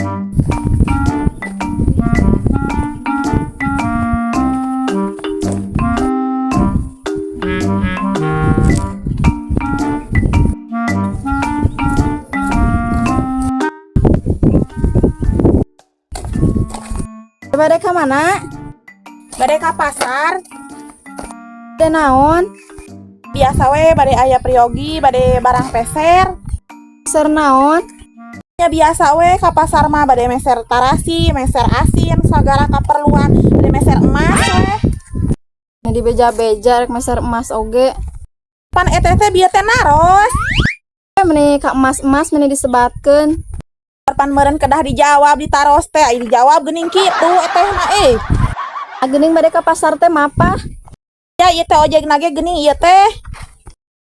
Bade ka mana? Bade ka pasar. Bade naon? Biasa we, bade aya priyogi, bade barang peser. Meser naon? Ya biasa we, ka pasar mah bade meser tarasi, meser asin, sagala kaperluan, bade meser emas we. Di beja-beja rek meser emas oge. Pan eteh teh bieu teh naros. Meni ka emas-emas meni disebatkeun. Pan meureun kedah dijawab ditaros teh, ai dijawab geuning kitu eteh mah eh. Geuning bade ka pasar teh mapah. Ya ieu teh ojek nage geuning ieu teh.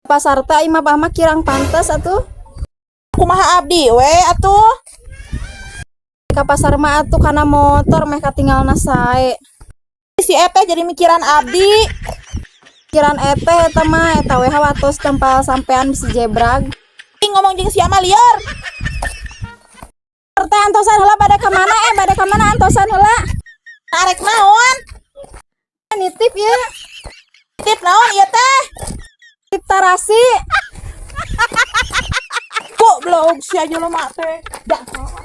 Pasar teh ai mapah mah kirang pantes atuh. Kumaha abdi we atuh? Ka pasar mah atuh kana motor meh katinggalna sae. Si eteh jadi mikiran abdi. Pikiran eteh eta mah, eta we watos tempal sampean bisi jebrag. Ih, ngomong jeung sia mah lieur. Teh antosan heula, bade ka mana eh, bade ka mana, antosan heula. Arek naon? Nitip ya. Titip naon ieu teh? Titip tarasi. Goblok sia jelema teh. Dasar.